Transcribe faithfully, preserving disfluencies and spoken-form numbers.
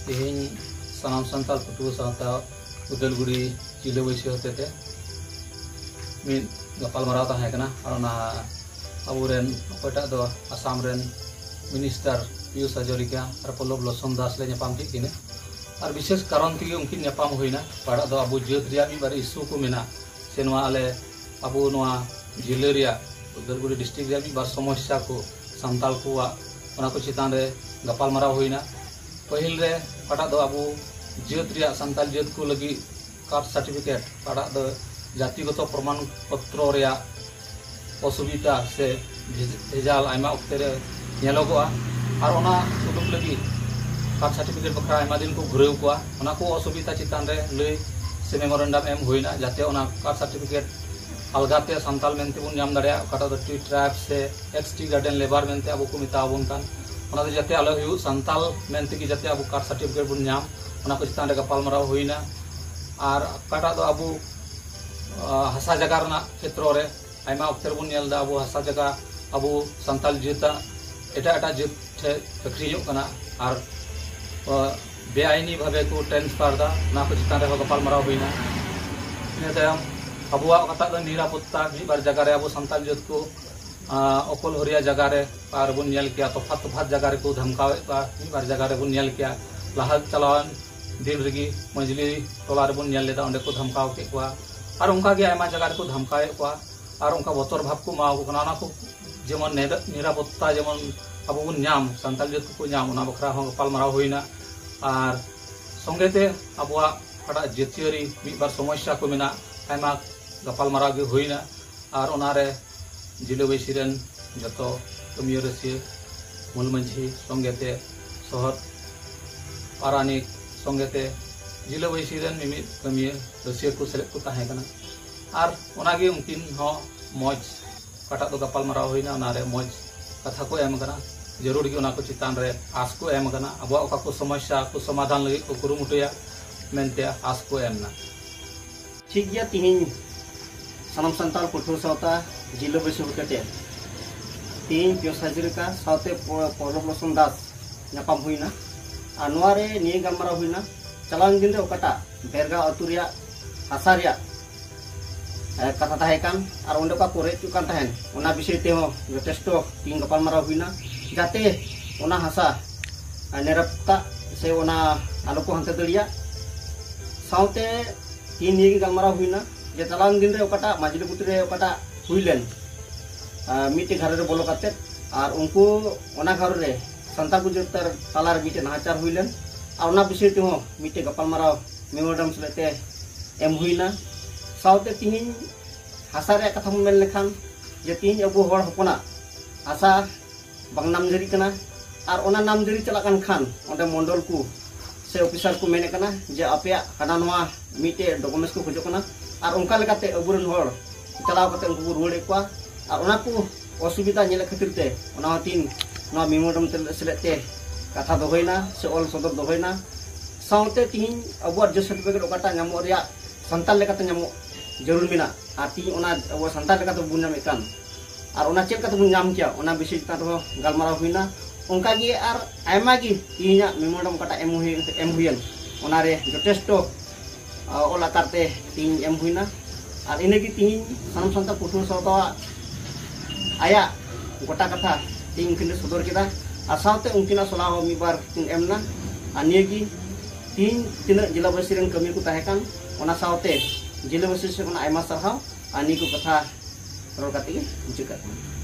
ᱛᱮᱦᱮᱧ ᱥᱟᱱᱟᱢ ᱥᱟᱱᱛᱟᱲ ᱯᱟᱹᱴᱷᱩᱣᱟᱹ ᱥᱟᱶᱛᱟ ᱩᱫᱟᱞᱜᱩᱲᱤ ᱡᱤᱞᱟᱹ ᱵᱟᱹᱭᱥᱤ ᱦᱚᱛᱮᱛᱮ ᱢᱤᱫ ᱜᱟᱯᱟᱞᱢᱟᱨᱟᱣ ᱛᱟᱦᱮᱸ ᱠᱟᱱᱟ᱾ ᱟᱨ ᱚᱱᱟ ᱟᱵᱚᱨᱮᱱ ᱚᱠᱚᱭᱴᱟᱜ ᱫᱚ ᱟᱥᱟᱢ ᱨᱮᱱ ᱢᱤᱱᱤᱥᱴᱟᱨ ᱯᱤᱭᱩᱥ ᱦᱟᱡᱚᱨᱤᱠᱟ ᱟᱨ ᱯᱚᱞᱞᱚᱵ ᱞᱚᱥᱚᱱ ᱫᱟᱥ ᱞᱮ ᱧᱟᱯᱟᱢ ᱠᱮᱫ ᱠᱤᱱᱟᱹ᱾ ᱟᱨ ᱵᱤᱥᱮᱥ ᱠᱟᱨᱚᱱ ᱛᱮᱜᱮ ᱩᱱᱠᱤᱱ ᱧᱟᱯᱟᱢ ᱦᱩᱭᱱᱟ᱾ ᱚᱠᱟᱴᱟᱜ ᱫᱚ ᱟᱵᱚ ᱡᱟᱹᱛ ᱨᱮᱭᱟᱜ ᱢᱤᱫ ᱵᱟᱨ ᱤᱥᱩ ᱠᱚ ᱢᱮᱱᱟᱜ, ᱥᱮ ᱱᱚᱣᱟ ᱟᱞᱮ ᱟᱵᱚ ᱱᱚᱣᱟ ᱡᱤᱞᱟᱹ ᱨᱮᱭᱟᱜ ᱩᱫᱟᱞᱜᱩᱲᱤ ᱰᱤᱥᱴᱨᱤᱠᱴ ᱨᱮᱭᱟᱜ ᱢᱤᱫ ᱵᱟᱨ ᱥᱚᱢᱚᱥᱥᱟ ᱠᱚ ᱥᱟᱱᱛᱟᱲ ᱠᱚᱣᱟᱜ, ᱚᱱᱟ ᱠᱚ ᱪᱮᱛᱟᱱ ᱨᱮ ᱜᱟᱯᱟᱞᱢᱟᱨᱟᱣ ᱦᱩᱭᱱᱟ᱾ ᱯᱟᱹᱦᱤᱞ ᱨᱮ ᱚᱠᱟᱴᱟᱜ ᱫᱚ ᱟᱵᱚ ᱡᱟᱹᱛ ᱨᱮᱭᱟᱜ, ᱥᱟᱱᱛᱟᱲ ᱡᱟᱹᱛ ᱠᱚ ᱞᱟᱹᱜᱤᱫ ᱠᱟᱥᱴ ᱥᱟᱨᱴᱤᱯᱷᱤᱠᱮᱴ, ᱚᱠᱟᱴᱟᱜ ᱫᱚ ᱡᱟᱛᱤᱜᱚᱛᱚ ᱯᱨᱚᱢᱟᱱ ᱯᱚᱛᱨᱚ ᱨᱮᱭᱟᱜ ᱚᱥᱩᱵᱤᱫᱷᱟ ᱥᱮ ᱵᱷᱮᱡ-, ᱵᱷᱮᱡᱟᱞ ᱟᱭᱢᱟ ᱚᱠᱛᱮ ᱨᱮ ᱧᱮᱞᱚᱜᱚᱜᱼᱟ᱾ ᱟᱨ ᱚᱱᱟ ᱩᱰᱩᱠ ᱞᱟᱹᱜᱤᱫ ᱠᱟᱥᱴ ᱥᱟᱨᱴᱤᱯᱷᱤᱠᱮᱴ ᱵᱟᱠᱷᱨᱟ ᱟᱭᱢᱟ ᱫᱤᱱ ᱠᱚ ᱜᱷᱩᱨᱟᱹᱣ ᱠᱚᱣᱟ᱾ ᱚᱱᱟ ᱠᱚ ᱚᱥᱩᱵᱤᱫᱷᱟ ᱪᱮᱛᱟᱱ ᱨᱮ ᱞᱟᱹᱭ ᱥᱮ ᱢᱮᱢᱳᱨᱮᱱᱰᱟᱢ ᱮᱢ ᱦᱩᱭᱱᱟ, ᱡᱟᱛᱮ ᱚᱱᱟ ᱠᱟᱥᱴ ᱥᱟᱨᱴᱤᱯᱷᱤᱠᱮᱴ ᱟᱞᱜᱟᱛᱮ ᱥᱟᱱᱛᱟᱲ ᱢᱮᱱᱛᱮ ᱵᱚᱱ ᱧᱟᱢ ᱫᱟᱲᱮᱭᱟᱜ, ᱚᱠᱟᱴᱟᱜ ᱫᱚ ᱴᱤ ᱴᱨᱟᱭᱤᱵᱽ ᱥᱮ ᱮᱠᱥ ᱴᱤ ᱜᱟᱨᱰᱮᱱ ᱞᱮᱵᱟᱨ ᱢᱮᱱᱛᱮ ᱟᱵᱚ ᱠᱚ ᱢᱮᱛᱟ ᱵᱚᱱ ᱠᱟᱱ, ᱚᱱᱟ ᱫᱚ ᱡᱟᱛᱮ ᱟᱞᱚ ᱦᱩᱭᱩᱜ, ᱥᱟᱱᱛᱟᱲ ᱢᱮᱱᱛᱮ ᱜᱮ ᱡᱟᱛᱮ ᱟᱵᱚ ᱠᱟᱥᱴ ᱥᱟᱨᱴᱤᱯᱷᱤᱠᱮᱴ ᱵᱚᱱ ᱧᱟᱢ, ᱚᱱᱟ ᱠᱚ ᱪᱮᱛᱟᱱ ᱨᱮ ᱜᱟᱯᱟᱞᱢᱟᱨᱟᱣ ᱦᱩᱭᱱᱟ᱾ ᱟᱨ ᱚᱠᱟᱴᱟᱜ ᱫᱚ ᱟᱵᱚ, ᱟ, ᱦᱟᱥᱟ ᱡᱟᱭᱜᱟ ᱨᱮᱱᱟᱜ ᱠᱷᱮᱛᱨᱚ ᱨᱮ ᱟᱭᱢᱟ ᱚᱠᱛᱮ ᱨᱮᱵᱚᱱ ᱧᱮᱞ ᱮᱫᱟ, ᱟᱵᱚ ᱦᱟᱥᱟ ᱡᱟᱭᱜᱟ, ᱟᱵᱚ ᱥᱟᱱᱛᱟᱲ ᱡᱟᱹᱛᱟᱜ ᱮᱴᱟᱜ ᱮᱴᱟᱜ ᱡᱟᱹᱛ ᱴᱷᱮᱱ ᱟᱹᱠᱷᱨᱤᱧᱚᱜ ᱠᱟᱱᱟ ᱟᱨ, ᱟ, ᱵᱮᱟᱭᱤᱱᱤ ᱵᱷᱟᱵᱮ ᱠᱚ ᱴᱨᱟᱱᱥᱯᱷᱟᱨ ᱮᱫᱟ, ᱚᱱᱟ ᱠᱚ ᱪᱮᱛᱟᱱ ᱨᱮᱦᱚᱸ ᱜᱟᱯᱟᱞᱢᱟᱨᱟᱣ ᱦᱩᱭᱱᱟ᱾ ᱤᱱᱟᱹ ᱛᱟᱭᱚᱢ ᱟᱵᱚᱣᱟᱜ ᱚᱠᱟᱴᱟᱜ ᱫᱚ ᱱᱤᱨᱟᱯᱚᱛᱛᱟ, ᱢᱤᱫ ᱵᱟᱨ ᱡᱟᱭᱜᱟ ᱨᱮ ᱟᱵᱚ ᱥᱟᱱᱛᱟᱲ ᱡᱟᱹᱛ ᱠᱚ, ᱟ, ᱚᱠᱚᱞᱦᱚᱨᱤᱭᱟ ᱡᱟᱭᱜᱟ ᱨᱮ ᱟᱨ ᱵᱚᱱ ᱧᱮᱞ ᱠᱮᱭᱟ, ᱛᱚᱯᱷᱟᱛ ᱛᱚᱯᱷᱟᱛ ᱡᱟᱭᱜᱟ ᱨᱮᱠᱚ ᱫᱷᱟᱢᱠᱟᱣᱮᱫ ᱠᱚᱣᱟ, ᱢᱤᱫ ᱵᱟᱨ ᱡᱟᱭᱜᱟ ᱨᱮᱵᱚᱱ ᱧᱮᱞ ᱠᱮᱭᱟ ᱞᱟᱦᱟ ᱪᱟᱞᱟᱣᱮᱱ ᱫᱤᱱ ᱨᱮᱜᱮ ᱢᱟᱹᱡᱽᱞᱤ ᱴᱚᱞᱟ ᱨᱮᱵᱚᱱ ᱧᱮᱞ ᱞᱮᱫᱟ, ᱚᱸᱰᱮ ᱠᱚ ᱫᱷᱟᱢᱠᱟᱣ ᱠᱮᱫ ᱠᱚᱣᱟ᱾ ᱟᱨ ᱚᱱᱠᱟ ᱜᱮ ᱟᱭᱢᱟ ᱡᱟᱭᱜᱟ ᱨᱮᱠᱚ ᱫᱷᱟᱢᱠᱟᱣᱮᱫ ᱠᱚᱣᱟ ᱟᱨ ᱚᱱᱠᱟ ᱵᱚᱛᱚᱨ ᱵᱷᱟᱵᱽ ᱠᱚ ᱮᱢᱟᱣ ᱠᱚ ᱠᱟᱱᱟ᱾ ᱚᱱᱟ ᱠᱚ ᱡᱮᱢᱚᱱ ᱱᱮᱰ-, ᱱᱤᱨᱟᱯᱚᱛᱛᱟ ᱡᱮᱢᱚᱱ ᱟᱵᱚ ᱵᱚᱱ ᱧᱟᱢ, ᱥᱟᱱᱛᱟᱲ ᱡᱟᱹᱛ ᱠᱚᱠᱚ ᱧᱟᱢ, ᱚᱱᱟ ᱵᱟᱠᱷᱨᱟ ᱦᱚᱸ ᱜᱟᱯᱟᱞᱢᱟᱨᱟᱣ ᱦᱩᱭᱱᱟ᱾ ᱟᱨ ᱥᱚᱸᱜᱮ ᱛᱮ ᱟᱵᱚᱣᱟᱜ ᱚᱠᱟᱴᱟᱜ ᱡᱟᱹᱛᱤᱭᱟᱹᱨᱤ ᱢᱤᱫ ᱵᱟᱨ ᱥᱚᱢᱚᱥᱥᱟ ᱠᱚ ᱢᱮᱱᱟᱜ, ᱟᱭᱢᱟ ᱜᱟᱯᱟᱞᱢᱟᱨᱟᱣ ᱜᱮ ᱦᱩᱭᱱᱟ᱾ ᱟᱨ ᱚᱱᱟᱨᱮ ᱡᱤᱞᱟᱹ ᱵᱟᱹᱭᱥᱤ ᱨᱮᱱ ᱡᱚᱛᱚ ᱠᱟᱹᱢᱤᱭᱟᱹ ᱨᱟᱹᱥᱤᱭᱟᱹ, ᱢᱩᱞ ᱢᱟᱹᱡᱷᱤ ᱥᱚᱸᱜᱮ ᱛᱮ ᱥᱚᱦᱚᱫ ᱯᱟᱨᱟᱱᱤᱠ ᱥᱚᱸᱜᱮ ᱛᱮ ᱡᱤᱞᱟᱹ ᱵᱟᱹᱭᱥᱤ ᱨᱮᱱ ᱢᱤᱢᱤᱫ ᱠᱟᱹᱢᱤᱭᱟᱹ ᱨᱟᱹᱥᱤᱭᱟᱹ ᱠᱚ ᱥᱮᱞᱮᱫ ᱠᱚ ᱛᱟᱦᱮᱸ ᱠᱟᱱᱟ᱾ ᱟᱨ ᱚᱱᱟᱜᱮ ᱩᱱᱠᱤᱱ ᱦᱚᱸ ᱢᱚᱡᱽ, ᱚᱠᱟᱴᱟᱜ ᱫᱚ ᱜᱟᱯᱟᱞᱢᱟᱨᱟᱣ ᱦᱩᱭᱱᱟ, ᱚᱱᱟᱨᱮ ᱢᱚᱡᱽ ᱠᱟᱛᱷᱟ ᱠᱚ ᱮᱢ ᱠᱟᱱᱟ᱾ ᱡᱟᱹᱨᱩᱲ ᱜᱮ ᱚᱱᱟ ᱠᱚ ᱪᱮᱛᱟᱱ ᱨᱮ ᱟᱸᱥ ᱠᱚ ᱮᱢ ᱠᱟᱱᱟ, ᱟᱵᱚᱣᱟᱜ ᱚᱠᱟ ᱠᱚ ᱥᱚᱢᱚᱥᱥᱟ ᱠᱚ ᱥᱚᱢᱟᱫᱷᱟᱱ ᱞᱟᱹᱜᱤᱫ ᱠᱚ ᱠᱩᱨᱩᱢᱩᱴᱩᱭᱟ ᱢᱮᱱᱛᱮ ᱟᱸᱥ ᱠᱚ ᱮᱢ ᱮᱱᱟ᱾ ᱴᱷᱤᱠ ᱜᱮᱭᱟ, ᱛᱤᱦᱤᱧ ᱥᱟᱱᱟᱢ ᱥᱟᱱᱛᱟᱲ ᱯᱟᱹᱴᱷᱩᱣᱟᱹ ᱥᱟᱶᱛᱟ ᱡᱤᱞᱟᱹ ᱵᱟᱹᱭᱥᱤ ᱦᱚᱛᱮᱛᱮ ᱛᱤᱦᱤᱧ ᱯᱤᱭᱚᱥ ᱦᱟᱡᱨᱤᱠᱟ ᱥᱟᱶᱛᱮ ᱯᱚ-, ᱯᱚᱞᱞᱚᱵ ᱞᱚᱥᱚᱱ ᱫᱟᱥ ᱧᱟᱯᱟᱢ ᱦᱩᱭᱱᱟ᱾ ᱟᱨ ᱱᱚᱣᱟ ᱨᱮ ᱱᱤᱭᱟᱹ ᱜᱟᱞᱢᱟᱨᱟᱣ ᱦᱩᱭᱱᱟ, ᱪᱟᱞᱟᱣᱮᱱ ᱫᱤᱱ ᱨᱮ ᱚᱠᱟᱴᱟᱜ ᱵᱮᱨᱜᱟᱸᱣ ᱟᱹᱛᱩ ᱨᱮᱭᱟᱜ ᱦᱟᱥᱟ ᱨᱮᱭᱟᱜ ᱮ, ᱠᱟᱛᱷᱟ ᱛᱟᱦᱮᱸ ᱠᱟᱱ ᱟᱨ ᱚᱸᱰᱮ ᱚᱠᱟ ᱠᱚ ᱨᱮᱡ ᱦᱚᱪᱚᱜ ᱠᱟᱱ ᱛᱟᱦᱮᱸᱱ, ᱚᱱᱟ ᱵᱤᱥᱚᱭ ᱛᱮᱦᱚᱸ ᱡᱚᱛᱷᱮᱥᱴᱚ ᱛᱤᱦᱤᱧ ᱜᱟᱯᱟᱞᱢᱟᱨᱟᱣ ᱦᱩᱭᱱᱟ, ᱡᱟᱛᱮ ᱚᱱᱟ ᱦᱟᱥᱟ ᱮ, ᱱᱤᱨᱟᱯᱚᱛᱛᱟ ᱥᱮ ᱚᱱᱟ ᱟᱞᱚ ᱠᱚ ᱦᱟᱱᱛᱮ ᱫᱟᱲᱮᱭᱟᱜ᱾ ᱥᱟᱶᱛᱮ ᱛᱤᱦᱤᱧ ᱱᱤᱭᱟᱹ ᱜᱮ ᱜᱟᱞᱢᱟᱨᱟᱣ ᱦᱩᱭᱱᱟ ᱡᱮ ᱪᱟᱞᱟᱣᱮᱱ ᱫᱤᱱ ᱨᱮ ᱚᱠᱟᱴᱟᱜ ᱢᱟᱡᱽᱞᱤᱯᱩᱛ ᱨᱮ ᱚᱠᱟᱴᱟᱜ ᱦᱩᱭ ᱞᱮᱱ, ᱟ, ᱢᱤᱫᱴᱮᱡ ᱜᱷᱟᱨᱚᱸᱡᱽ ᱨᱮ ᱵᱚᱞᱚ ᱠᱟᱛᱮ ᱟᱨ ᱩᱱᱠᱩ ᱚᱱᱟ ᱜᱷᱟᱨᱚᱸᱡᱽ ᱨᱮ ᱥᱟᱱᱛᱟᱲ ᱠᱚ ᱡᱟᱹᱛ ᱛᱟᱞᱟ ᱨᱮ ᱢᱤᱫᱴᱮᱡ ᱱᱟᱦᱟᱪᱟᱨ ᱦᱩᱭ ᱞᱮᱱ, ᱟᱨ ᱚᱱᱟ ᱵᱤᱥᱚᱭ ᱛᱮᱦᱚᱸ ᱢᱤᱫᱴᱮᱡ ᱜᱟᱯᱟᱞᱢᱟᱨᱟᱣ ᱢᱮᱢᱳᱨᱮᱱᱰᱟᱢ ᱥᱮᱞᱮᱫ ᱛᱮ ᱮᱢ ᱦᱩᱭᱱᱟ᱾ ᱥᱟᱶᱛᱮ ᱛᱤᱦᱤᱧ ᱦᱟᱥᱟ ᱨᱮᱭᱟᱜ ᱠᱟᱛᱷᱟ ᱵᱚᱱ ᱢᱮᱱ ᱞᱮᱠᱷᱟᱱ ᱡᱮ ᱛᱤᱦᱤᱧ ᱟᱵᱚ ᱦᱚᱲ ᱦᱚᱯᱚᱱᱟᱜ ᱦᱟᱥᱟ ᱵᱟᱝ ᱱᱟᱢᱡᱟᱹᱨᱤ ᱠᱟᱱᱟ, ᱟᱨ ᱚᱱᱟ ᱱᱟᱢᱡᱟᱹᱨᱤ ᱪᱟᱞᱟᱜ ᱠᱟᱱ ᱠᱷᱟᱱ ᱚᱸᱰᱮ ᱢᱚᱱᱰᱚᱞ ᱠᱚ ᱥᱮ ᱚᱯᱷᱤᱥᱟᱨ ᱠᱚ ᱢᱮᱱᱮᱫ ᱠᱟᱱᱟ ᱡᱮ ᱟᱯᱮᱭᱟᱜ ᱦᱟᱱᱟ ᱱᱚᱣᱟ ᱢᱤᱫᱴᱮᱡ ᱰᱚᱠᱩᱢᱮᱱᱴᱥ ᱠᱚ ᱠᱷᱚᱡᱚᱜ ᱠᱟᱱᱟ, ᱟᱨ ᱚᱱᱠᱟ ᱞᱮᱠᱟᱛᱮ ᱟᱵᱚᱨᱮᱱ ᱦᱚᱲ ᱪᱟᱞᱟᱣ ᱠᱟᱛᱮ ᱩᱱᱠᱩ ᱠᱚ ᱨᱩᱣᱟᱹᱲᱮᱫ ᱠᱚᱣᱟ᱾ ᱟᱨ ᱚᱱᱟ ᱠᱚ ᱚᱥᱩᱵᱤᱫᱷᱟ ᱧᱮᱞᱮᱫ ᱠᱷᱟᱹᱛᱤᱨ ᱛᱮ ᱚᱱᱟ ᱦᱚᱸ ᱛᱤᱦᱤᱧ ᱱᱚᱣᱟ ᱢᱮᱢᱳᱨᱮᱱᱰᱟᱢ ᱥᱮᱞᱮᱫ ᱛᱮ ᱠᱟᱛᱷᱟ ᱫᱚᱦᱚᱭᱮᱱᱟ ᱥᱮ ᱚᱞ ᱥᱚᱫᱚᱨ ᱫᱚᱦᱚᱭᱮᱱᱟ᱾ ᱥᱟᱶᱛᱮ ᱛᱤᱦᱤᱧ ᱟᱵᱚᱣᱟᱜ ᱡᱟᱹᱛ ᱥᱟᱨᱴᱤᱯᱷᱤᱠᱮᱴ ᱚᱠᱟᱴᱟᱜ ᱧᱟᱢᱚᱜ ᱨᱮᱭᱟᱜ ᱥᱟᱱᱛᱟᱲ ᱞᱮᱠᱟᱛᱮ ᱧᱟᱢᱚᱜ ᱡᱟᱹᱨᱩᱲ ᱢᱮᱱᱟᱜ, ᱟᱨ ᱛᱤᱦᱤᱧ ᱚᱱᱟ ᱟᱵᱚ ᱥᱟᱱᱛᱟᱲ ᱞᱮᱠᱟᱛᱮ ᱵᱚᱱ ᱧᱟᱢᱮᱫ ᱠᱟᱱ, ᱟᱨ ᱚᱱᱟ ᱪᱮᱫ ᱞᱮᱠᱟᱛᱮ ᱵᱚᱱ ᱧᱟᱢ ᱠᱮᱭᱟ, ᱚᱱᱟ ᱵᱤᱥᱚᱭ ᱪᱮᱛᱟᱱ ᱨᱮᱦᱚᱸ ᱜᱟᱞᱢᱟᱨᱟᱣ ᱦᱩᱭᱱᱟ᱾ ᱚᱱᱠᱟ ᱜᱮ ᱟᱨ ᱟᱭᱢᱟ ᱜᱮ ᱛᱤᱦᱤᱧᱟᱜ ᱢᱮᱢᱳᱨᱮᱱᱰᱟᱢ ᱚᱠᱟᱴᱟᱜ ᱮᱢ ᱦᱩᱭ, ᱮᱢ ᱦᱩᱭᱮᱱ, ᱚᱱᱟᱨᱮ ᱡᱚᱛᱷᱮᱥᱴᱚ, ᱟ, ᱚᱞ ᱟᱠᱟᱨ ᱛᱮ ᱛᱤᱦᱤᱧ ᱮᱢ ᱦᱩᱭᱱᱟ᱾ ᱟᱨ ᱤᱱᱟᱹᱜᱮ ᱛᱤᱦᱤᱧ ᱥᱟᱱᱟᱢ ᱥᱟᱱᱛᱟᱲ ᱯᱟᱹᱴᱷᱩᱣᱟᱹ ᱥᱟᱶᱛᱟᱣᱟᱜ ᱟᱭᱟᱜ ᱜᱚᱴᱟ ᱠᱟᱛᱷᱟ ᱛᱤᱦᱤᱧ ᱩᱱᱠᱤᱱ ᱞᱮ ᱥᱚᱫᱚᱨ ᱠᱮᱫᱟ, ᱟᱨ ᱥᱟᱶᱛᱮ ᱩᱱᱠᱤᱱᱟᱜ ᱥᱚᱞᱦᱟ ᱦᱚᱸ ᱢᱤᱫ ᱵᱟᱨ ᱠᱤᱱ ᱮᱢ ᱮᱱᱟ᱾ ᱟᱨ ᱱᱤᱭᱟᱹᱜᱮ ᱛᱤᱦᱤᱧ ᱛᱤᱱᱟᱹᱜ ᱡᱮᱞᱟᱵᱟᱹᱥᱤ ᱨᱮᱱ ᱠᱟᱹᱢᱤ ᱠᱚ ᱛᱟᱦᱮᱸ ᱠᱟᱱ, ᱚᱱᱟ ᱥᱟᱶᱛᱮ ᱡᱮᱞᱟᱵᱟᱹᱥᱤ ᱥᱮᱫ ᱠᱷᱚᱱᱟᱜ ᱟᱭᱢᱟ ᱥᱟᱨᱦᱟᱣ, ᱟᱨ ᱱᱤᱭᱟᱹ ᱠᱚ ᱠᱟᱛᱷᱟ ᱨᱚᱲ ᱠᱟᱛᱮ ᱜᱮ ᱢᱩᱪᱟᱹᱫ ᱠᱟᱜ ᱠᱟᱱᱟ᱾